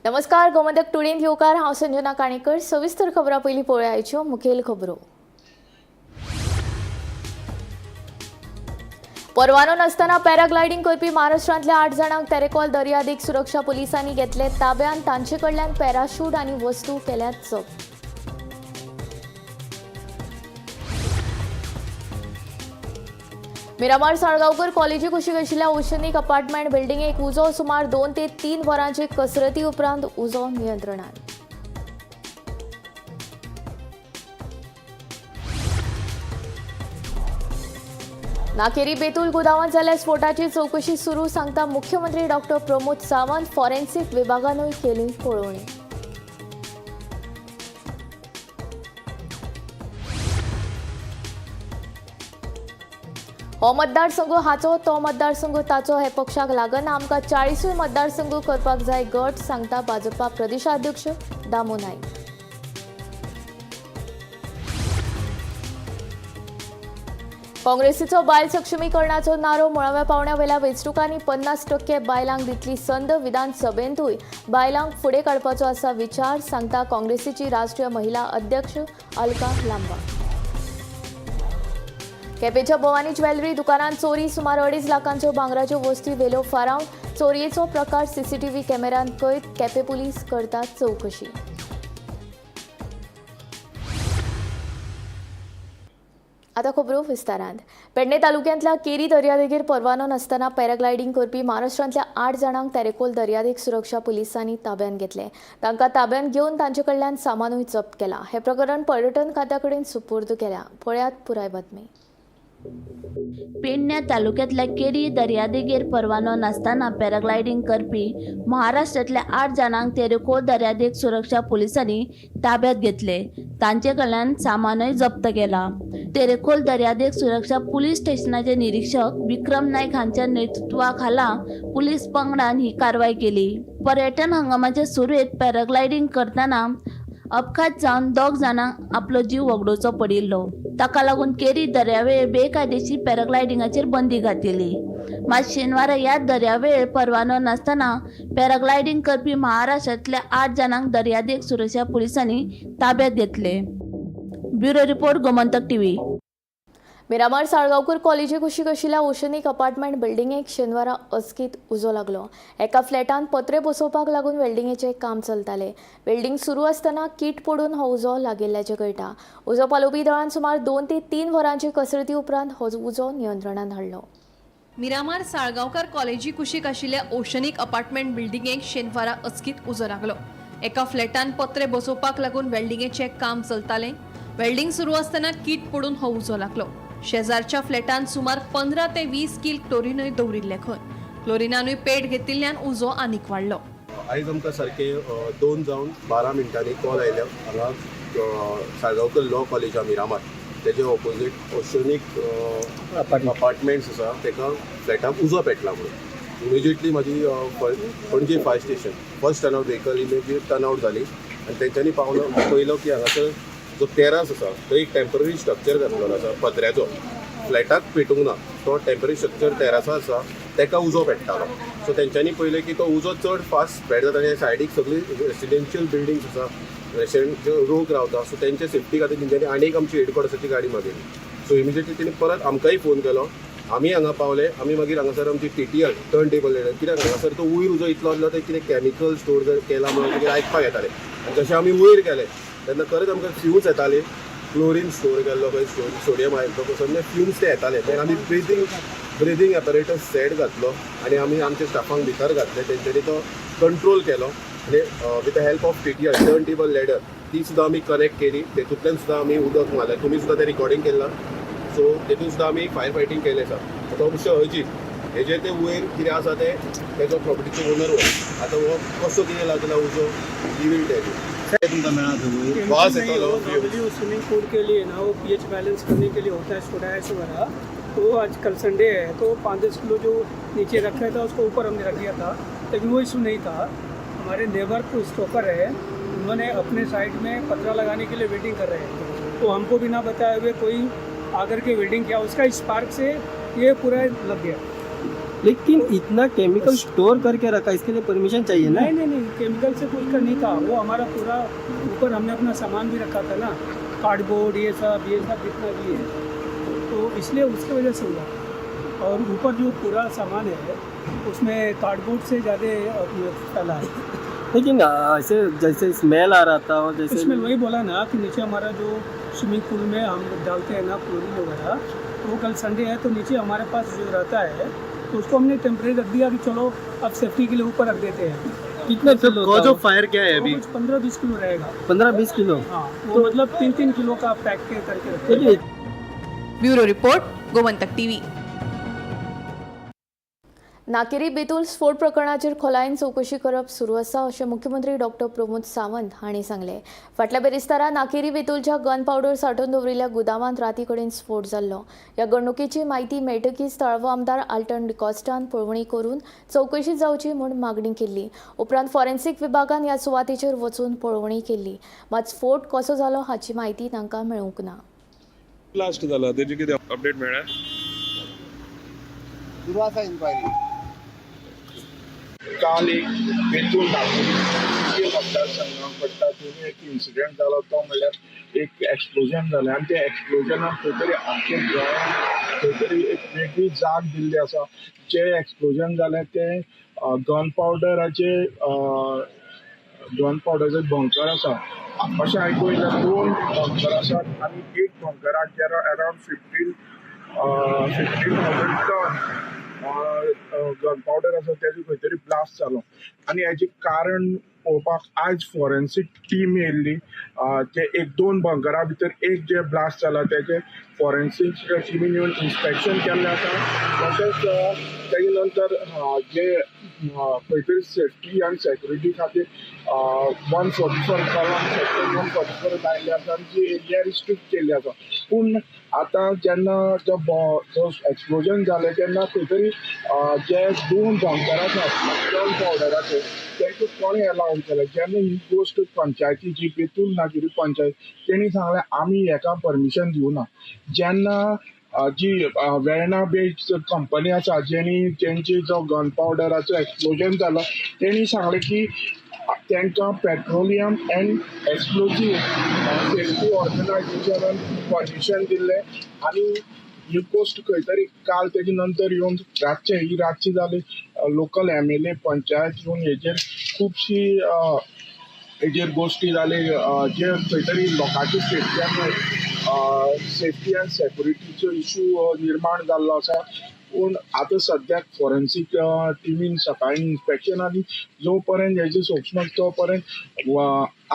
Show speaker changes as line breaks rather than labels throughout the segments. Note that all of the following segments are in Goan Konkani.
नमस्कार, गोमंतक टुडेंत येवकार. हांव संजना काणेकर. सविस्तर खबरां पयलीं पळोवया मुखेल खबरो. परवानो नासतना पॅराग्लायडींग करपी महाराष्ट्रांतल्या 8 जाणांक तेरेखोल दर्यादेग सुरक्षा पुलिसांनी घेतले ताब्यात. तांचे कडल्यान पॅराशूट आनी वस्तू केल्यात जप्त. मिरामार साळगांवकर कॉलेजी कुशीक आशिल्ल्या ओशनिक अपार्टमेंट बिल्डिंगेक उजो. सुमार 2 ते 3 वरांचे कसरती उपरांत उजो नियंत्रणात. नाकेरी बेतूल गुदावांत जाल्ल्या स्फोटाची चवकशी सुरू, सांगता मुख्यमंत्री डॉक्टर प्रमोद सावंत. फॉरेन्सिक विभागानूय केली पळोवणी. हो मतदारसंघ हाचो, तो मतदारसंघ ताचो हे पक्षाक लागना. आमकां 40 मतदारसंघ करपाक जाय गट, सांगता भाजपा प्रदेशाध्यक्ष दामू नायक. काँग्रेसीचो बायल सक्षमीकरणाचो नारो. मुळाव्या पावंड्या वयल्या वेंचणुकांनी 50% बायलांक दितली संद. विधानसभेंतूय बायलांक फुडें काडपाचो आसा विचार, सांगता काँग्रेसीची राष्ट्रीय महिला अध्यक्ष अलका लांबा. केपेंच्या भवानी ज्वेलरी दुकानांत चोरी. सुमार 2.5 लाखांच्यो भांगराच्यो वस्ती व्हेल्यो फारावन. चोरयेचो प्रकार सीसीटीव्ही कॅमेऱ्यांत कैद. केपें पुलीस करतात चवकशी. आता खबरो विस्तारांत. पेडणे तालुक्यांतल्या केरी दर्यादेगेर परवानो नासतना पॅराग्लायडींग करपी महाराष्ट्रांतल्या 8 जाणांक तेरेखोल दर्यादेग सुरक्षा पुलिसांनी ताब्यांत घेतले. तांकां ताब्यांत घेवन तांचे कडल्यान सामानूय जप्त केलां. हें प्रकरण पर्यटन खात्या कडेन सुपूर्द केल्या. पळयात पुराय बातमी.
पेडण्या तालुक्यांतल्या केरी दर्यादेगेर परवानो नासतना पॅराग्लायडींग करपी महाराष्ट्रांतल्या 8 जाणांक तेरेखोल दर्यादेग सुरक्षा पुलिसांनी ताब्यात घेतले. तांचे कडल्यान सामानूय जप्त केला. तेरेखोल दर्यादेग सुरक्षा पुलीस स्टेशनाचे निरीक्षक विक्रम नायक हांच्या नेतृत्वाखाला पुलीस पंगडान ही कारवाय केली. पर्यटन हंगामाचे सुरवेत पॅराग्लायडींग करतना अपघात जावन 2 जाणांक आपलो जीव वगडोवचो पडिल्लो. ताका लागून केरी दर्यावेळ बेकायदेशीर पॅराग्लायडिंगाचेर बंदी घातिल्ली. मात शेनवारा ह्या दर्यावेळ परवानो नासतना पॅराग्लायडींग करपी महाराष्ट्रांतल्या 8 जाणांक दर्यादेग सुरक्षा पुलिसांनी ताब्यात घेतले. Bureau report, Gomantak TV.
Miramar Salgaonkar कॉलेजी कुशीक आशिल्ल्या ओशनिक अपार्टमेंट बिल्डिंगेक शेनवारा अचकीत उजो लागलो. एका फ्लॅटांत पत्रे बसोवपाक लागून वेल्डिंगेचें काम चलतालें. वेल्डिंग सुरू आसतना कीट पडून हो उजो लागिल्ल्याचें कळटा. उजो पालोवपी दळान सुमार 2 ते 3 वरांचे कसरती उपरांत हो उजो नियंत्रणांत हाडलो.
मिरामार साळगांवकर कॉलेजी कुशीक आशिल्ल्या ओशनिक अपार्टमेंट बिल्डिंगेक शेनवारा अचकीत उजो लागलो. एका फ्लॅटान पत्रे बसोवपाक लागून वेल्डिंगेचें काम चलतालें. वेल्डिंग सुरू आसतना कीट पडून हो उजो लागलो. शेजारच्या फ्लॅटान सुमार 15 ते 20 कील क्लोरीनूय दवरिल्लें खंय. क्लोरिनानूय पेट घेतिल्ल्यान उजो आनीक वाडलो.
आयज आमकां सारकें 2:12 कॉल आयल्या. हांगा साळगांवकर लॉ कॉलेज आहा मिरामार, तेजे ऑपोजीट ओशनिक अपार्टमेंट्स आसा, तेका फ्लॅटाक उजो पेटला म्हणून. इमिजिएटली म्हाजी Panaji fire station first turn out vehicle immediate turn out जाली आनी तेंच्यांनी पावलो पळयलो की हांगासर जो तेरास आसा तो एक टेंपररी स्ट्रक्चर घातलेलो आसा पत्र्याचो. फ्लॅटाक पेटूंक ना, तो टेंपररी स्ट्रक्चर तेरासा आसा तेका उजो पेट्टालो. सो तेंच्यांनी पळयलें की तो उजो चड फास्ट स्प्रेड जाता आनी सायडीक सगळी रेसिडेन्शियल बिल्डिंग्स आसा, रेसिडेंट लोक रावता. सो तेंच्या सेफ्टी खातीर तेंच्यांनी आनी एक आमची हेडक्वॉर्टर्साची गाडी मागयली. सो इमिजिएटली तेणी परत आमकांय फोन केलो. आमी हांगा पावले. आमी मागीर हांगासर आमची TTL turn table ladder, कित्याक हांगासर तो वयर उजो इतलो आसलो ते कितें कॅमिकल स्टोर केला म्हणून कितें आयकपाक येतालें. आनी जशें आमी वयर गेले तेन्ना खरेंच आमकां फ्युम्स येताले. क्लोरीन स्टोर केल्लो खंय, सोडियम हायड्रोक्सायड फ्युम्स ते येताले. तेन्ना आमी ब्रिदींग एपरेटस सेट घातलो आनी आमी आमच्या स्टाफांक भितर घातले. तेंच्यांनी तो कंट्रोल केलो आनी with the help of TTL turn table ladder ती सुद्दां आमी कनेक्ट केली. तेतूंतल्यान सुद्दां आमी उदक मारलें. तुमी सुद्दां तें रिकॉर्डिंग केलां. सो तेतून सुद्दां आमी फायर फायटींग केलें आसा. आतां मिस्टर अजीत हेजेर ते वयर कितें आसा तें तेजो प्रॉपर्टीचो ओनर हो. आतां हो कसो कितें लागला उजो, he will tell you. वास येतालो.
नॉर्मली स्विमिंग पूल के लिए ना, वो पीएच बैलेंस करने के लिए होता है सोडा ऐश वगैरह. तो आज कल संडे है, तो 5-10 किलो जो नीचे रखा था उसको ऊपर हमने रख दिया था, लेकिन वो इशू नहीं था. हमारे नेबर को स्टोकर है, उन्होंने अपने साइड में पतरा लगाने के लिए वेटिंग कर रहे हैं, तो हमको बिना बताए हुए कोई आकर के वेल्डिंग किया. उसका स्पार्क से ये पूरा लग गया.
लेकिन इतना केमिकल स्टोर करके रखा, इसके लिए परमिशन चाहिए ना?
नहीं नहीं नहीं, केमिकल से कुछ का नहीं था। वो हमारा पूरा ऊपर हमने अपना सामान भी रखा था ना, कार्डबोर्ड ये सब जितना भी है, तो इसलिए उसकी वजह से हुआ। और ऊपर जो पूरा सामान है उसमें कार्डबोर्ड से ज़्यादा फैला है।
लेकिन ऐसे जैसे स्मेल आ रहा था और जैसे
इसमें वही बोला ना कि नीचे हमारा जो स्विमिंग पूल में हम डालते हैं ना क्लोरीन वगैरह, तो वो कल संडे है तो नीचे हमारे पास जो रहता है तो उसको हमने टेम्परेरी रख दिया कि चलो अब सेफ्टी के लिए ऊपर रख देते हैं।
कितना किलो?
कॉज ऑफ फायर क्या है
तो
अभी?
कुछ 15-20 किलो रहेगा।
15-20 किलो?
हाँ, वो मतलब 3-3 किलो का पैक के करके रखते हैं।
लेकिन
bureau report, Gomantak TV.
Nakeri Betul स्फोट प्रकरणाचेर खोलायेन चवकशी करप सुरू आसा अशें मुख्यमंत्री डॉक्टर प्रमोद सावंत हांणी सांगलें। फाटल्या बेरेस्तारा नाकेरी बेतूलच्या गन पावडर सांठोवन दवरिल्ल्या गुदावांत राती कडेन स्फोट जाल्लो। ह्या घडणुकेची म्हायती मेळटकीच थळावो आमदार आल्टन डिकॉस्टान पळोवणी करून चवकशी जावची म्हूण मागणी केल्ली। उपरांत फॉरेन्सीक विभागान ह्या सुवातेचेर वचून पळोवणी केल्ली, मात स्फोट कसो जालो हाची म्हायती तांकां मेळूंक ना।
ब्लास्ट जाला तेजी कितें अपडेट मेळ्ळ्या?
सुरू आसा इन्क्वायरी।
काल एक बेतूल नागरी मतदारसंघाक पडटा थंय एक इन्सिडंट जालो, तो म्हणल्यार एक एक्सप्लोजन जालें आनी त्या एक्सप्लोजनान खंय तरी आमच्या गोंयांत खंय तरी एक वेगळी जाग दिल्ली आसा। जें एक्सप्लोजन जालें तें गन पावडराचे गन पावडराचे बंकर आसा अशें आयकूंक येयलें। 2 बंकर आसात आनी एक बंकराक around 15,000 ton gun powder आसा, तेजो खंय तरी ब्लास्ट जालो आनी हेजें कारण पळोवपाक आयज फॉरेन्सीक टीम येयल्ली। ते एक 2 बंकरा भितर एक जे ब्लास्ट जाला तेजे फॉरेन्सीक टिमीन येवन इन्स्पेक्शन केल्लें आसा। तशेंच तेजे नंतर जे खंय तरी सेफ्टी आनी सेक्युरिटी खातीर 144 कलम सेक्शन 144 लायिल्ले आसा आनी जी एरिया रिस्ट्रिक्ट केल्ली आसा। पूण आतां जेन्ना जो एक्सप्लोजन जालें तेन्ना खंय तरी जे 2 बंकर आसात गन पावडराचे तेंकां कोणें एलाव केलें? जेन्ना ही गोश्ट पंचायती जी बेतूल नागरी पंचायत तेणी सांगलें आमी हेका परमिशन दिवना। जेन्ना जी वेर्णा बेस्ड कंपनी आसा जेणी तेंची जो गन पावडराचो एक्सप्लोजन जालो तेणी सांगलें की तांकां पेट्रोलियम एंड एक्सप्लोजीव सेफ्टी ऑर्गनायझेशनान परमिशन दिल्लें आनी ही गोश्ट खंय तरी काल तेजे नंतर येवन रातचे ही रातची जाली लोकल MLA panchayat येवन हेजेर खुबशी हेजेर गोश्टी जाली जे खंय तरी लोकांची सेफ्टी आनी सेफ्टी आनी सेक्युरिटीचो इशू निर्माण जाल्लो आसा। पूण आतां सद्याक फॉरेन्सीक टिमीन सकाळीं इन्स्पेक्शन आनी जो पर्यंत हेजे सोंपना तो पर्यंत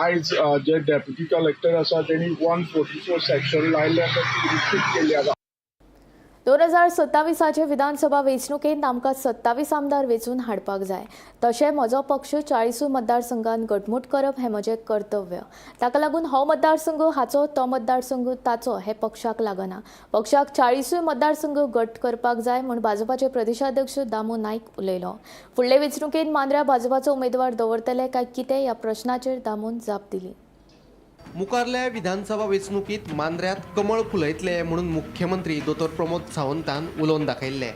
आयज जे डेप्युटी कलेक्टर आसा तेणी 144 सेक्शन लायिल्लें आसा, ती रिस्ट्रिक्ट केल्ली आसा।
2027 विधानसभा वेंचणुकेंत आमकां 27 आमदार वेंचून हाडपाक जाय, तशें म्हजो पक्ष 40 मतदारसंघान घटमूट करप हें म्हजें कर्तव्य। ताका लागून हो मतदारसंघ हाचो, तो मतदारसंघ ताचो हें पक्षाक लागना। पक्षाक 40 मतदारसंघ घट करपाक जाय म्हूण भाजपाचे प्रदेशाध्यक्ष दामू नायक उलयलो। फुडले वेंचणुकेंत मांद्र्या भाजपाचो उमेदवार दवरतले काय कितें ह्या प्रश्नाचेर दामून जाप दिली।
मुखारल्या विधानसभा वेंचणुकीत मांद्र्यांत कमळ फुलयतले म्हणून मुख्यमंत्री दोतोर प्रमोद सावंतान उलोवन दाखयल्लें।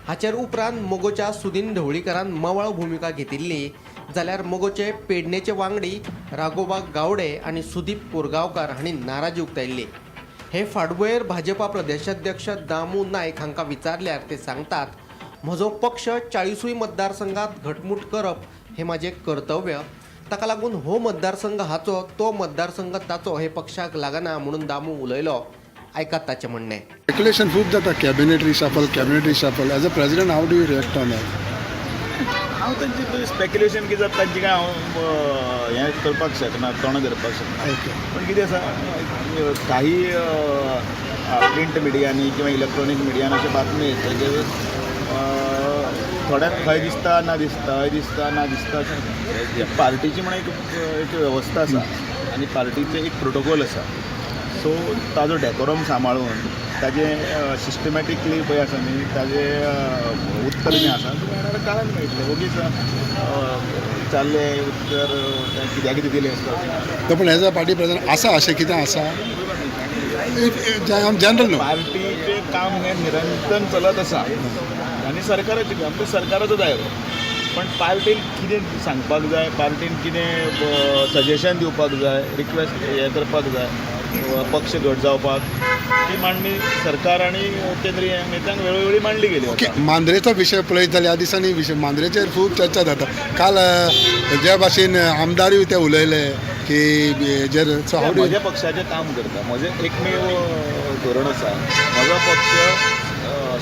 हाचेर उपरांत मगोच्या सुदीन ढवळीकारान मवाळ भुमिका घेतिल्ली, जाल्यार मगोचे पेडणेचे वांगडी राघोबा गावडे आनी सुदीप कोरगांवकार हांणी नाराजी उक्तायल्ली। हे फाटभुंयेर भाजपा प्रदेशाध्यक्ष दामू नायक हांकां विचारल्यार ते सांगतात, म्हजो पक्ष 40 मतदारसंघात घटमूट करप हें म्हाजें कर्तव्य, ताका लागून हो मतदारसंघ हाचो, तो मतदारसंघ ताचो हे पक्षाक लागना म्हणून दामू उलयलो। आयकात ताचें म्हणणें।
स्पेक्युलेशन खूब जाता, cabinet reshuffle, cabinet reshuffle. As a president how do you react on that?
हांव तांची स्पेक्युलेशन कितें जाता तांची काय हांव हें करपाक शकना, तोंड धरपाक शकना। पूण कितें आसा, काही प्रिंट मिडियांनी किंवा इलेक्ट्रॉनीक मिडियान अशें बातमी येता जे थोड्यांक खंय दिसता ना दिसता, हय दिसता ना दिसता, अशें पार्टीची म्हण एक वेवस्था आसा आनी पार्टीचें एक प्रोटोकॉल आसा। सो ताजो डेकोरम सांबाळून ताजें सिस्टमॅटिकली पळय आसा न्ही, ताजें उत्तर जें आसा तुका येणारें कारण मेळटलें। ओगीच विचारलें उत्तर कित्याक कितें दिलें आसता।
पूण एज अ पार्टी प्रेसिडेंट आसा अशें कितें आसा जनरल न्हू
पार्टीचें काम हें निरंतर चलत आसा। आनी सरकाराचें काम तें सरकाराचो दायरो. पण पार्टीन कितें सांगपाक जाय, पार्टीन कितें सजेशन दिवपाक जाय, रिक्वेस्ट हें करपाक जाय, पक्ष घट जावपाक, ती मांडणी सरकार आनी केंद्रीय नेत्यांक वेळोवेळी मांडली गेली.
ओके, मांद्रेचो विशय पळयत जाल्यार ह्या दिसांनी विशय मांद्रेचेर खूब चर्चा जाता. काल जे भाशेन आमदारूय ते उलयले की हेजेर, सो हाव
म्हज्या पक्षाचें काम करता. म्हजें एकमेव धोरण आसा, म्हजो पक्ष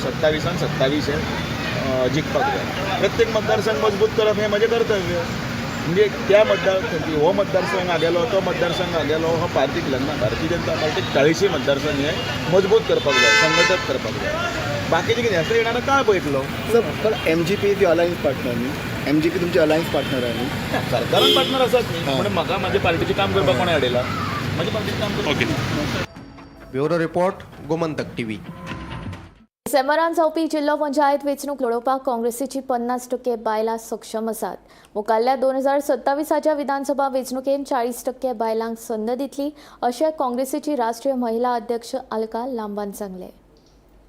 27 27 हे जिखपाक जाय. प्रत्येक मतदारसंघ मजबूत करप हें म्हजें कर्तव्य. म्हणजे त्या मतदार हो मतदारसंघ आगेलो, तो मतदारसंघ आगेलो, हो पार्टीक लागना. भारतीय जनता पार्टीक 40 मतदारसंघ हे मजबूत करपाक जाय, संघटन करपाक जाय. बाकीचे कितें आसा येणारा काळ पळयतलो.
सर, पण MGP is alliance partner न्ही? एमजीपी तुमची अलायन्स पार्टनर आहे न्ही?
सरकारान पार्टनर आसात न्ही, म्हणून म्हाका म्हाज्या पार्टीचें काम करपाक कोणें हाडयला? म्हाज्या पार्टीचें काम करपाक.
Okay.
Bureau report, Gomantak TV.
डिसेंबरान जावपी जिल्लो पंचायत वेंचणूक लडोवपाक काँग्रेसीची 50% बायलां सक्षम आसात. मुखाल्ल्या 2027 विधानसभा वेंचणुकेंत 40% बायलांक संद दितली अशें काँग्रेसीची राष्ट्रीय महिला अध्यक्ष अलका लांबान सांगलें.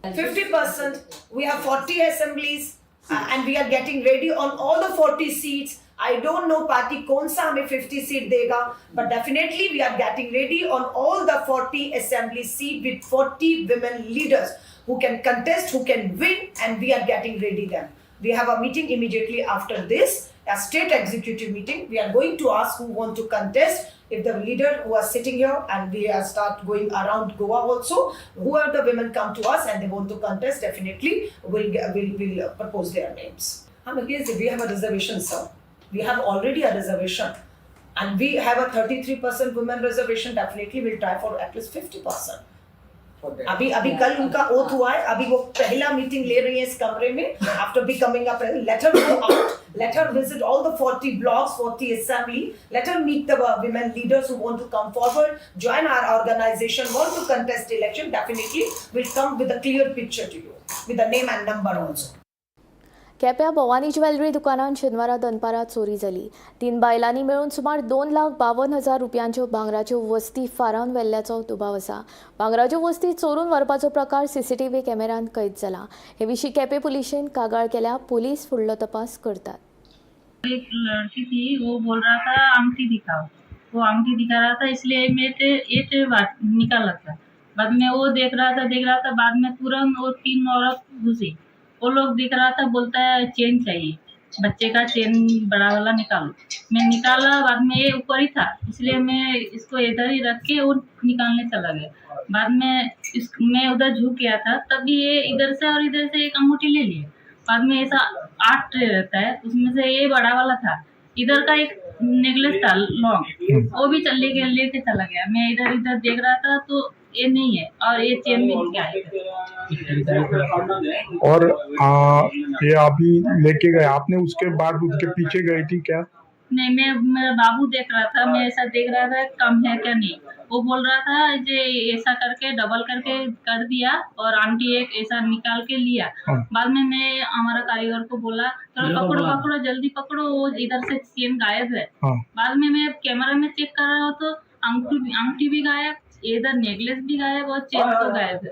50%, we have 40 assemblies and we are getting ready on all the 40 seats. I don't know party कौन सा हमें 50 seat देगा, but definitely we are getting ready on all the 40 assembly seat with 40 women leaders who can contest, who can win, and we are getting ready them. We have a meeting immediately after this, a state executive meeting. We are going to ask who want to contest. If the leader who are sitting here, and we are start going around Goa also, who are the women come to us and they want to contest, definitely we'll propose their names. I'm against it. We have a reservation, sir. We have already a reservation, and we have a 33% women reservation. Definitely we'll try for at least 50%. अभी अभी कल उनका ओथ हुआ है, अभी वो पहला मीटिंग ले रही है इस कमरे में after becoming a, let her go out, let her visit all the 40 blocks, 40 assembly, let her meet the women leaders who want to come forward, join our organization, want to contest election. Definitely will come with a clear picture to you with the name and number also.
केप्यां भवानी ज्वेलरी दुकानांत शेनवारा दनपारां चोरी जाली. तीन बायलांनी मेळून सुमार 2,52,000 रुपयांच्यो भांगराच्यो वस्ती फारावन व्हेल्ल्याचो दुबाव आसा. भांगराच्यो वस्ती चोरून व्हरपाचो प्रकार सीसीटीव्ही कॅमेऱ्यांत कैद जाला. हे विशीं केपें पुलिशेन कागाळ केल्या. पुलीस फुडलो तपास करतात.
एक लड़की थी, वो बोल रहा था अंगूठी दिखाओ. वो अंगूठी दिखा रहा था, इसलिए मैं थे ये थे बात निकाला था. बाद में वो देख रहा था, देख रहा था. बाद में तुरंत वो तीन औरत घुसी. वो लोग दिख रहा था, बोलता है चेन चाहिए, बच्चे का चेन बड़ा वाला निकालो. मैं निकाला. बाद में ये ऊपर ही था, इसलिए मैं इसको इधर ही रख के वो निकालने चला गया. बाद में इस मैं उधर झुक गया था, तभी ये इधर से और इधर से एक अंगूठी ले लिया. बाद में ऐसा आठ ट्रे रहता है, उसमें से ये बड़ा वाला था. इधर का एक नेकलेस था लॉन्ग, वो भी चल लेके लेके चला गया. मैं इधर इधर देख रहा था तो ये नहीं है और ये चेन भी क्या है.
और ये अभी लेके गए आपने, उसके बाद उसके पीछे गई थी क्या?
नहीं, मैं मेरा बाबू देख रहा था. मैं ऐसा देख रहा था कम है क्या नहीं. वो बोल रहा था जे ऐसा करके डबल करके कर दिया और आंटी एक ऐसा निकाल के लिया. बाद में मैं हमारा कारीगर को बोला, थोड़ा पकड़ो, पकड़ो, जल्दी पकड़ो, वो इधर से चेन गायब है. बाद में मैं कैमरा में चेक कर रहा हूँ तो अंगूठी अंगूठी भी गायब, इधर नेकलेस भी गायब और चेन तो गायब है.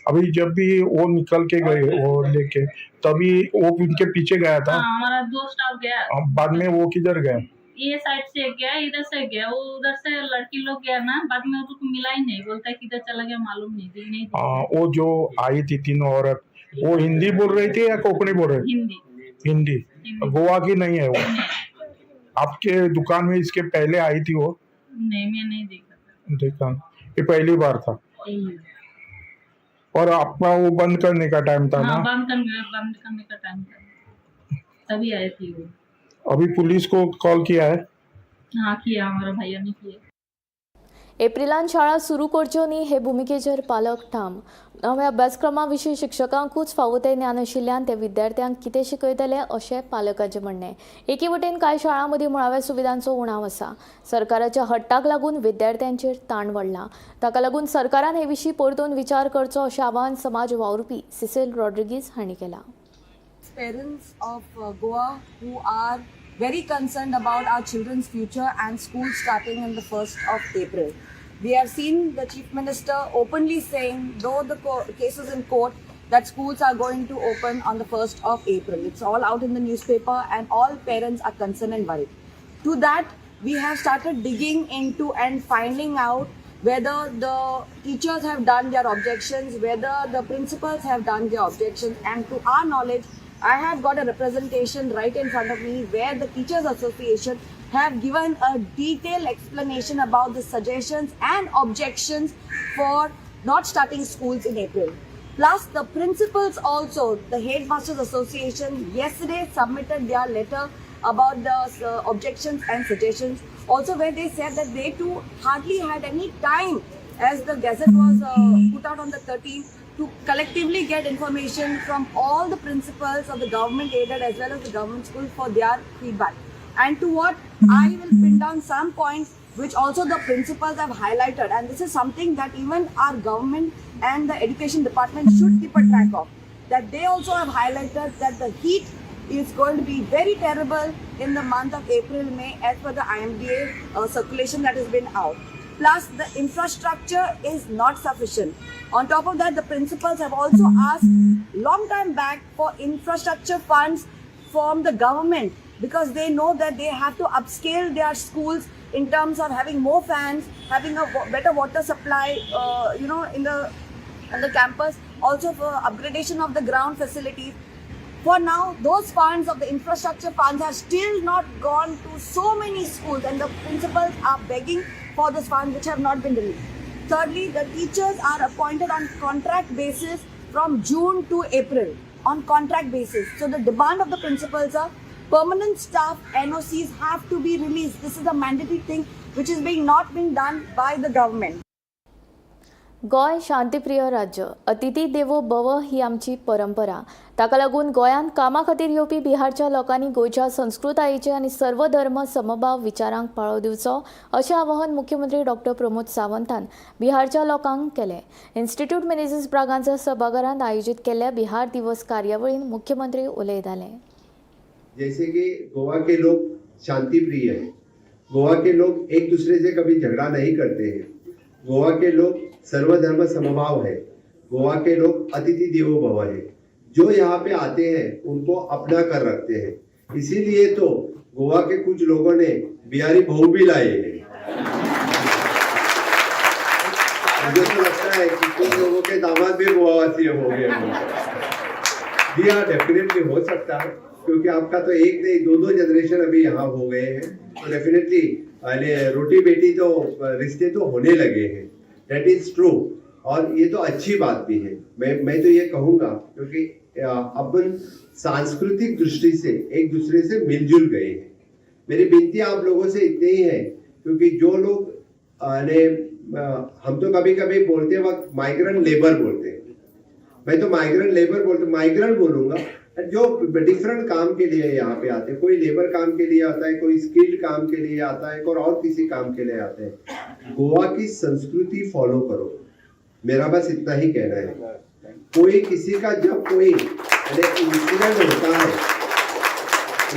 अभी जब भी वो निकल के गए वो लेके, तभी वो उनके पीछे गया था?
हाँ, हमारा दो स्टाफ गया.
अब बाद में वो किधर गए?
ये साइड से गया, इधर से गया. वो उधर से लड़की लोग गया ना, बाद में उसको मिला ही नहीं. बोलता है किधर चला गया मालूम नहीं, नहीं.
वो जो आई थी तीनों औरत, वो हिंदी बोल रही थी या कोकणी बोल रही थी?
हिंदी.
हिंदी. गोवा की नहीं है वो? आपके दुकान में इसके पहले आई थी वो?
नहीं, मैं नहीं देखा था.
देखा, ये पहली बार था?
यही.
और आपका वो बंद करने का टाइम था?
हाँ.
ना.
बंद करने का टाइम था, तभी आई थी वो.
अभी पुलिस को कॉल किया है?
हाँ, किया, हमारा भैया ने किया.
एप्रिलान शाळा सुरू करच्यो न्ही हे भुमिकेचेर पालक ठाम. नव्या अभ्यासक्रमा विशीं शिक्षकांकूच फावो तें ज्ञान आशिल्ल्यान ते विद्यार्थ्यांक कितें शिकयतले अशें पालकांचें म्हणणें. एके वटेन कांय शाळां मदीं मुळाव्या सुविधांचो उणाव आसा. सरकाराच्या हट्टाक लागून विद्यार्थ्यांचेर ताण वाडला. ताका लागून सरकारान हे विशीं परतून विचार करचो अशें आवाहन समाज वावुरपी सिसिल रॉड्रिगीज हांणी केलां.
Parents of Goa who are very concerned about our children's future and school starting on the 1st of April. We have seen the Chief Minister openly saying, though the cases in court, that schools are going to open on the 1st of April. It's all out in the newspaper and all parents are concerned and worried. To that, we have started digging into and finding out whether the teachers have done their objections, whether the principals have done their objections, and to our knowledge, I have got a representation right in front of me where the Teachers Association have given a detailed explanation about the suggestions and objections for not starting schools in April. Plus, the principals also, the Headmasters Association, yesterday submitted their letter about the objections and suggestions. Also, where they said that they too hardly had any time, as the gazette was put out on the 13th, to collectively get information from all the principals of the government aided as well as the government school for their feedback. And to what I will pin down some points which also the principals have highlighted, and this is something that even our government and the education department should keep a track of, that they also have highlighted that the heat is going to be very terrible in the month of April, May, as per the IMDA circulation that has been out. Plus, the infrastructure is not sufficient. On top of that, the principals have also asked long time back for infrastructure funds from the government, because they know that they have to upscale their schools in terms of having more fans, having a better water supply, in the campus, also for upgradation of the ground facilities. For now, those funds of the infrastructure funds have still not gone to so many schools, and the principals are begging for those funds which have not been released. Thirdly, the teachers are appointed on contract basis from June to April, on contract basis. So the demand of the principals are permanent staff NOCs have to be released. This is a mandatory thing which is being not being done by the government.
Goa शांतीप्रिय राज्य, अतिथी देवो भव ही आमची परंपरा. ताका लागून गोंयांत कामा खातीर येवपी बिहारच्या लोकांनी गोंयच्या संस्कृतायेचे आनी सर्वधर्म समभाव विचारांक पाळो दिवचो अशें आवाहन मुख्यमंत्री डॉक्टर प्रमोद सावंतान बिहारच्या लोकांक केलें. इन्स्टिट्यूट मिनेझीस ब्रागांझा सभाघरांत आयोजीत केल्ल्या बिहार दिवस कार्यावळींत मुख्यमंत्री उलयताले.
जैसे कि गोवा के लोग शांति प्रिय हैं, गोवा के लोग एक दूसरे से कभी झगड़ा नहीं करते हैं, गोवा के लोग सर्वधर्म समभाव है, गोवा के लोग अतिथि देवो भव है. जो यहाँ पे आते हैं उनको अपना कर रखते हैं. इसीलिए तो गोवा के कुछ लोगों ने बिहारी बहू भी लाए हैं. मुझे तो लगता है कि कुछ लोगों के दामाद भी गोवावासी हो गए हैं. जी हाँ, डेफिनेटली हो सकता है, क्योंकि आपका तो एक नहीं, दो दो जनरेशन अभी यहाँ हो गए हैं, तो डेफिनेटली रोटी बेटी तो रिश्ते तो होने लगे हैं. That is true और ये तो अच्छी बात भी है. मैं तो ये कहूँगा, क्योंकि अपन सांस्कृतिक दृष्टि से एक दूसरे से मिलजुल गए हैं. मेरी विनती आप लोगों से इतनी ही है, क्योंकि जो लोग ने हम तो कभी कभी बोलते वक्त माइग्रेंट लेबर बोलते हैं. मैं तो माइग्रेंट लेबर बोलते, माइग्रेंट बोलूँगा, जो डिफरेंट काम के लिए यहाँ पे आते हैं. कोई लेबर काम के लिए आता है, कोई स्किल्ड काम के लिए आता है और किसी काम के लिए आते हैं. गोवा की संस्कृति फॉलो करो, मेरा बस इतना ही कहना है. कोई किसी का जब कोई इंसिडेंट होता है,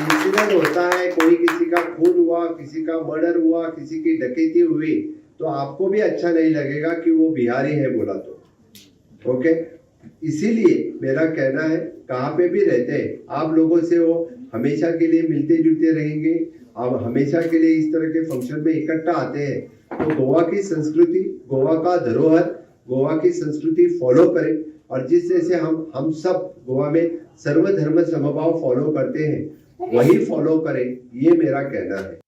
इंसिडेंट होता है, कोई किसी का खून हुआ, किसी का मर्डर हुआ, किसी की डकैती हुई, तो आपको भी अच्छा नहीं लगेगा कि वो बिहारी है बोला तो. ओके, इसीलिए मेरा कहना है, कहाँ पे भी रहते हैं आप लोगों से वो हमेशा के लिए मिलते जुलते रहेंगे. आप हमेशा के लिए इस तरह के फंक्शन में इकट्ठा आते हैं, तो गोवा की संस्कृति, गोवा का धरोहर, गोवा की संस्कृति फॉलो करें. और जिस जैसे हम सब गोवा में सर्वधर्म समभाव फॉलो करते हैं, वही फॉलो करें, ये मेरा कहना है.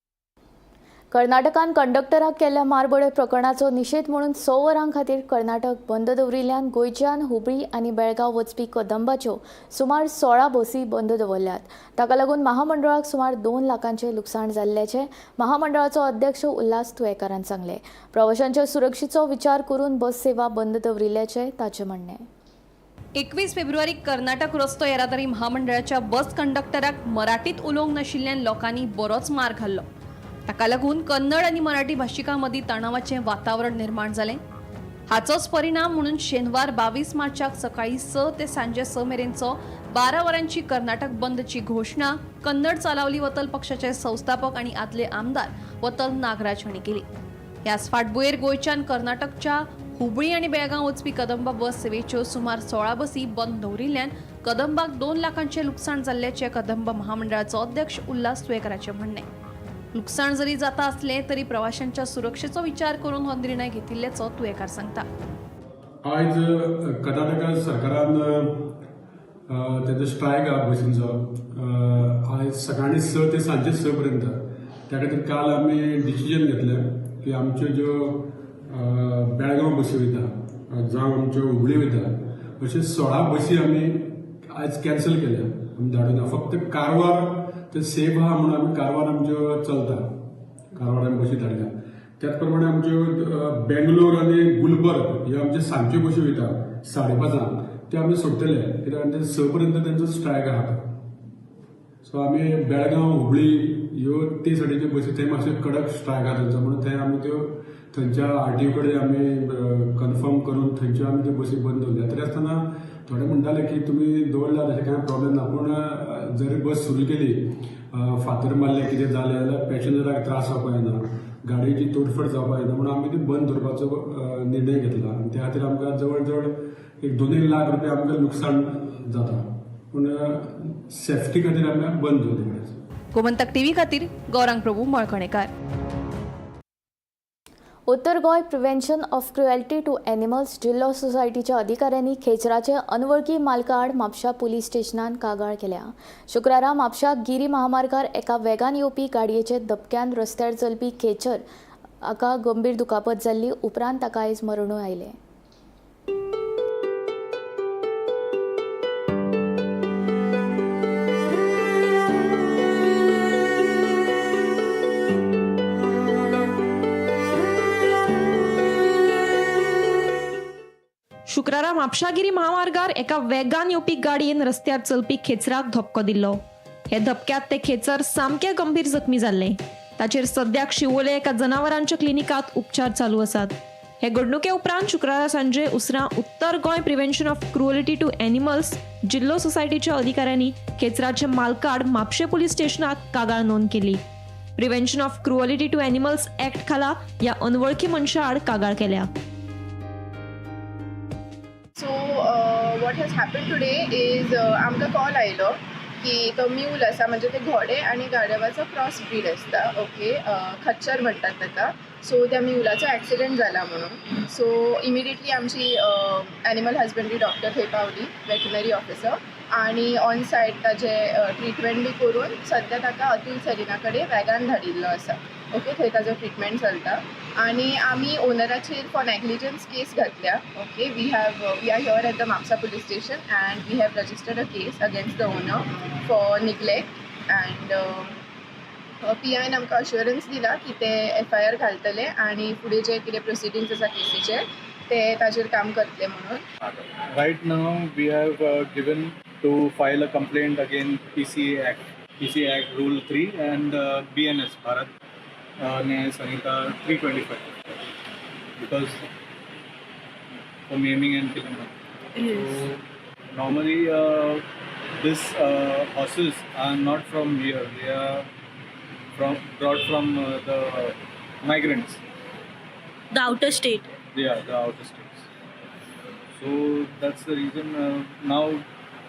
कर्नाटकान कंडक्टराक केल्ल्या मारबडय प्रकरणाचो निशेध म्हणून 6 वरां खातीर कर्नाटक बंद दवरिल्ल्यान गोंयच्यान हुबळी आनी बेळगांव वचपी कदंबाच्यो सुमार 16 बसी बंद दवरल्यात. ताका लागून महामंडळाक सुमार 2 लाखांचें लुकसाण जाल्ल्याचें महामंडळाचो अध्यक्ष उल्हास तुयेंकारान सांगलें. प्रवाशांच्या सुरक्षेचो विचार करून बस सेवा बंद दवरिल्ल्याचें ताचें म्हणणें.
21 फेब्रुवारीक कर्नाटक रस्तो येरादारी महामंडळाच्या बस कंडक्टराक मराठीत उलोवंक नाशिल्ल्यान लोकांनी बरोच मार घाल्लो. ताका लागून कन्नड आनी मराठी भाशिकां मदीं तणावाचें वातावरण निर्माण जालें. हाचोच परिणाम म्हणून शेनवार 22 मार्चाक सकाळीं 6 ते सांजे 6 मेरेनचो 12 वरांची कर्नाटक बंदची घोशणा कन्नड चालावली वतल पक्षाचे संस्थापक आनी आदले आमदार वतल नागराज हांणी केली. ह्याच फाटभुंयेर गोंयच्यान कर्नाटकच्या हुबळी आनी बेळगांव वचपी कदंबा बस सेवेच्यो सुमार 16 बसी बंद दवरिल्ल्यान कदंबाक 2 लाखांचें लुकसाण जाल्ल्याचें कदंबा महामंडळाचो अध्यक्ष उल्हास तुयेंकाराचें म्हणणें. लुकसाण जरी जाता असलें तरी प्रवाशांच्या सुरक्षेचो विचार करून हो निर्णय घेतिल्ल्याचो तुयेंकार सांगता.
आयज कर्नाटक सरकारान तेजो स्ट्रायक आहा बसींचो आयज सकाळी 6 ते सांजे 6 पर्यंत. त्या खातीर काल आमी डिसिजन घेतलें की आमच्यो ज्यो बेळगांव बसी वयता जावं आमच्यो हुबळी वयता अश्यो 16 बसी आमी आयज कॅन्सल केल्या, आमी धाडूना. फक्त कारवार ते सेफ आहा म्हणून आमी कारवार आमच्यो चलता, कारवार आमी बसी धाडल्या. त्याच प्रमाणे आमच्यो बेंगलोर आनी गुलबर्ग ह्यो आमच्यो सांजच्यो बसी वयता 5:30 ते आमी सोडटले, कित्याक ते 6 पर्यंत तेंचो स्ट्रायक आहा. सो आमी बेळगांव हुबळी ह्यो ते सायडीच्यो बसी थंय मातशे कडक स्ट्रायक आहा तेंचो, म्हणून थंय आमी त्यो थंयच्या आरटीओ कडेन आमी कन्फर्म करून थंयच्यो आमी त्यो बसी बंद दवरल्या. तरी आसतना थोडे म्हणटाले की तुमी दवरल्यात अशें कांय प्रॉब्लेम ना, पूण जरी बस सुरू केली फातर मारले कितें जालें जाल्यार पॅसेंजराक त्रास जावपाक जायना, गाडयेची तोडफोड जावपाक जायना, म्हणून आमी ती बंद दवरपाचो निर्णय घेतला. आनी त्या खातीर आमकां जवळ जवळ एक 2 लाख रुपया आमकां लुकसाण जाता, पूण सेफ्टी खातीर आमी बंद दवरली.
गोमंतक टीव्ही खातीर Gaurang Prabhu Malkanekar.
Uttar Goa prevention of cruelty to animals जिल्लो सोसायटीच्या अधिकाऱ्यांनी खेचराचे अनवळखी मालका आड म्हापशा पुलीस स्टेशनान कागाळ केल्या. शुक्रारा म्हापशा गिरी महामार्गार एका वेगान येवपी गाडयेचे धपक्यान रस्त्यार चलपी खेचर हाका गंभीर दुखापत जाल्ली. उपरांत ताका आयज मरणूय आयलें.
शुक्रारा म्हापशागिरी महामार्गार एका वेगान येवपी गाडयेन रस्त्यार चलपी खेचराक धपको दिल्लो. हे धपक्यात ते खेचर सामके गंभीर जखमी जाल्ले. ताचेर सद्याक शिवोले एका जनावरांच्या क्लिनिकात उपचार चालू आसात. हे घडणुके उपरांत शुक्रारा सांजे उसरां Uttar Goa prevention of cruelty to animals जिल्लो सोसायटीच्या अधिकाऱ्यांनी खेचराचे मालकाड म्हापशे पुलीस स्टेशनात कागाळ नोंद केली. Prevention of cruelty to animals act खाला ह्या अनवळखी मनशा आड कागाळ केल्या.
So what has happened today is आमकां कॉल आयलो की तो म्यूल आसा, म्हणजे ते घोडे आनी गाढवाचो क्रॉस ब्रीड आसता, ओके, खच्चर म्हणटात ताका. सो त्या म्युलाचो एक्सिडंट जाला म्हणून. सो इमिडिएटली आमची एनिमल हजबंडरी डॉक्टर थंय पावली, वेटनरी ऑफिसर, आनी ऑन सायट ताजे ट्रिटमेंट बी करून सद्या ताका अतुल सरीना कडेन वेगान धाडिल्लो आसा, ओके. थंय ताजो ट्रिटमेंट चलता आनी आमी ओनराचेर फॉर नेग्लिजन्स केस घातल्या, okay. We are here at the Mapusa police station and we have registered a case against the owner for neglect and P आयन आमकां अश्योरन्स दिला की ते एफ I R घालतले आनी फुडें जे कितें प्रोसिडिंग्स आसा केसीचे ते ताजेर काम करतले म्हणून.
Right now we have given to file a complaint against PCA Act Rule 3 and BNS Bharat Nyaya Sanhita 325 because for maiming and killing.
Yes.
So normally these horses are not from here; they are brought from the migrants.
The outer state.
Yeah, the outer states. So that's the reason. Now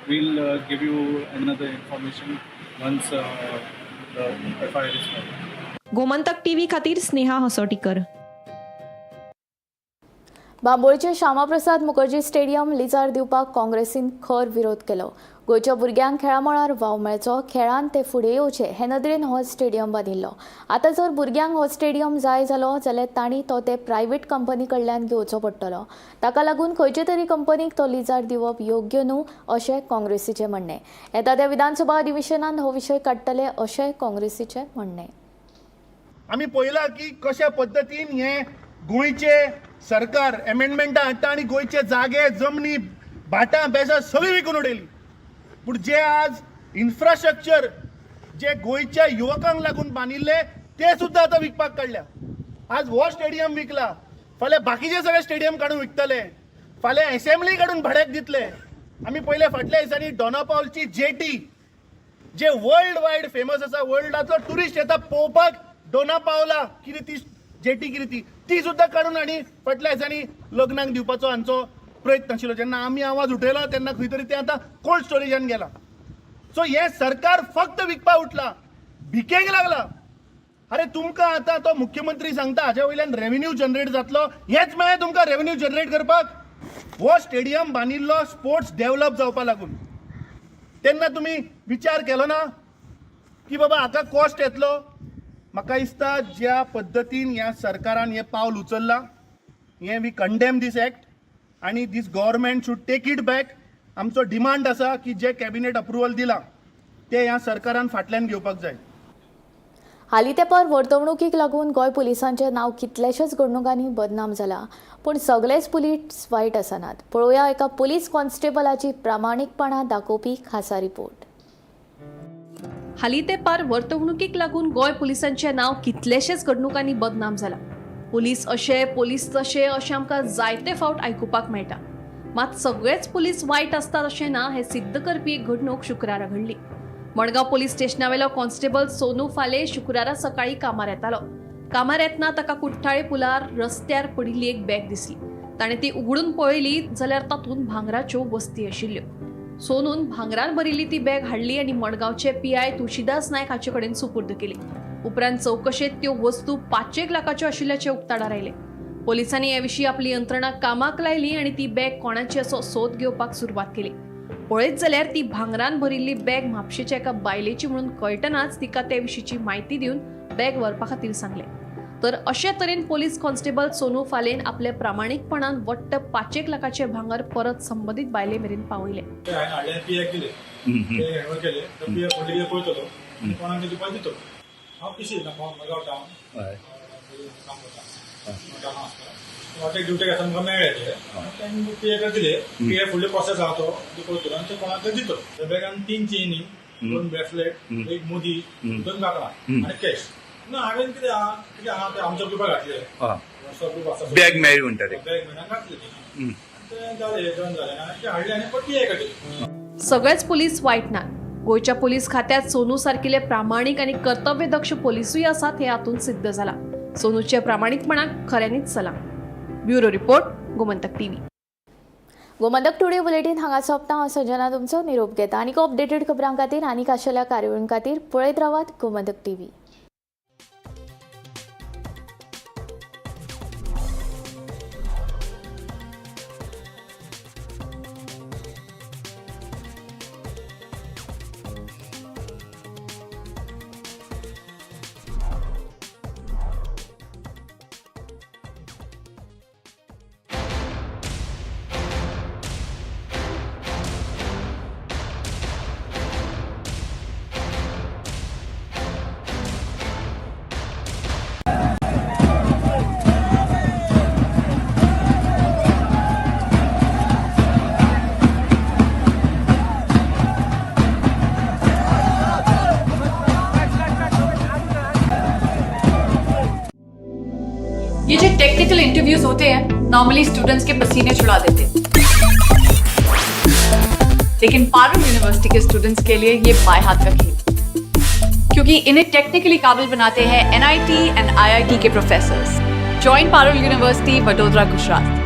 we'll give you another information once the FIR is filed.
Gomantak TV खातीर स्नेहा हसोटीकर.
बांबोळचे श्यामाप्रसाद मुखर्जी स्टेडियम लिजार दिवपाक काँग्रेसीन खर विरोध केलो. गोंयच्या भुरग्यांक खेळामळार वाव मेळचो, खेळान ते फुडें येवचे हे नदरेन हो स्टेडियम बांदिल्लो. आतां जर भुरग्यांक हो स्टेडियम जाय जालो जाल्यार तांणी तो ते प्रायव्हेट कंपनी कडल्यान घेवचो पडटलो. ताका लागून खंयचे तरी कंपनीक तो लिजार दिवप योग्य न्हू अशें काँग्रेसीचें म्हणणें. येता त्या विधानसभा अधिवेशनान हो विशय काडटले अशें काँग्रेसीचें म्हणणें.
आमी पळयलां की कशा पद्दतीन हे गोंयचे सरकार एमेंडमेंटां हाडटा आनी गोंयचे जागे जमनी भाटां बेसां सगळीं विकून उडयली. पूण जे आज इन्फ्रास्ट्रक्चर जे गोंयच्या युवकांक लागून बांदिल्ले ते सुद्दां आतां विकपाक काडल्या. आज हो स्टेडियम विकला, फाल्यां बाकीचे सगळे स्टेडियम काडून विकतले, फाल्यां एसेंब्ली काडून भाड्याक दितले. आमी पयले फाटल्या दिसांनी डोना पावलची जेटी जे वर्ल्ड वायड फेमस आसा, वर्ल्डाचो ट्युरिस्ट येता पळोवपाक डोना पावला कितें ती जेटी कितें ती, ती सुद्दां काडून आनी फाटल्या दिसांनी लग्नाक दिवपाचो हांचो प्रयत्न आशिल्लो. जेन्ना आमी आवाज उठयलो तेन्ना खंय तरी तें आतां कोल्ड स्टोरेजान गेलां. सो हें सरकार फक्त विकपा उठलां, भिकेक लागलां. अरे तुमकां आतां तो मुख्यमंत्री सांगता हाज्या वयल्यान रेवेन्यू जनरेट जातलो, हेंच मेळ्ळें तुमकां रेवेन्यू जनरेट करपाक? हो स्टेडियम बांदिल्लो स्पोर्ट्स डेवलप जावपा लागून, तेन्ना तुमी विचार केलो ना की बाबा हाका कॉस्ट येतलो? म्हाका दिसता ज्या पद्दतीन ह्या सरकारान हें पावल उचल्लां हें we condemn these act आनी this government should take it back. आमचो डिमांड आसा की जे कॅबिनेट अप्रुवल दिलां तें ह्या सरकारान फाटल्यान घेवपाक जाय.
हालीं तेंपार वर्तवणुकीक लागून गोंय पुलिसांचें नांव कितल्याशाच घडणुकांनी बदनाम जालां, पूण सगळेच पुलीस वायट आसनात. पळोवया एका पुलीस कॉन्स्टेबलाची प्रामाणीकपणा दाखोवपी खासा रिपोर्ट.
हालीं तेंपार वर्तवणुकीक लागून गोंय पुलिसांचें नांव कितलेशेच घडणुकांनी बदनाम जालां. पुलीस अशे, पुलीस तशे अशें आमकां जायते फावट आयकुपाक मेळटा. मात सगळेच पुलीस वायट आसतात अशें ना हें सिद्ध करपी एक घडणूक शुक्रारा घडली. मडगांव पोलीस स्टेशनावेलो कॉन्स्टेबल सोनू फाले शुक्रारा सकाळीं कामार येतालो. कामार येतना ताका कुठ्ठाळे पुलार रस्त्यार पडिल्ली एक बॅग दिसली. ताणें ती उगडून पळयली जाल्यार तातूंत भांगराच्यो वस्ती आशिल्ल्यो. सोनून भांगरान भरिल्ली ती बॅग हाडली आनी मडगांवचे PI Tulsidas Naik हाचे कडेन सुपूर्द केली. उपरांत चवकशेंत त्यो वस्तू 5 लाखाच्यो आशिल्ल्याचें उक्ताडार आयलें. पोलिसांनी हे विशीं आपली यंत्रणा कामाक लायली आनी ती बॅग कोणाची असो सोद घेवपाक सुरवात केली. पळयत जाल्यार ती भांगरान भरिल्ली बॅग म्हापशेच्या एका बायलेची म्हणून कळटनाच तिका ते विशींची म्हायती दिवन बॅग व्हरपा खातीर सांगलें. तर अशे तरेन पोलीस कॉन्स्टेबल सोनू फालेन आपल्या प्रामाणीकपणान वट्ट 5 लाखाचें भांगर परत संबंदीत बायले मेरेन पावयलें.
ड्युटेक आसा म्हाका मेळ्ळे ते पी दिले. पी फुडले प्रोसेस आहा तो करतलो आनी ते कोणाक दितलो. त्या बॅगान 3 चेनी, 2 ब्रेसलेट, 1 मुदी, 2 कांकणां आनी कॅश. ना हांवें कितें आहा कितें आहा तें आमच्या ग्रुपाक घातले.
बॅग मेळ्ळी म्हणटा ते
बॅग मेळ्ळी घातले तें जालें डन जालें आनी तें हाडलें आनी पी I काडले.
सगळेच पुलीस वायट नात. गोंयच्या पोलीस खात्यांत सोनू सारकिले प्रामाणीक आनी कर्तव्यदक्ष पोलिसूय आसात हें हातूंत सिद्ध जालां. सोनूच्या प्रामाणीकपणाक खऱ्यांनीच सलाम. Bureau report, Gomantak TV.
Gomantak today bulletin हांगा सोंपता. हांव संजना तुमचो निरोप घेता. आनीक अपडेटेड खबरां खातीर आनीक आशिल्ल्या कार्यावळीं खातीर पळयत रावात गोमंतक टीव्ही.
ये जो टेक्निकल इंटरव्यूज होते हैं नॉर्मली स्टूडेंट्स के पसीने छुड़ा देते हैं, लेकिन Parul university K students K लिए ये बाएं हाथ का खेल, क्योंकि इन्हें टेक्निकली काबिल बनाते हैं NIT and IIT K professors. Join Parul university, Vadodara, Gujarat.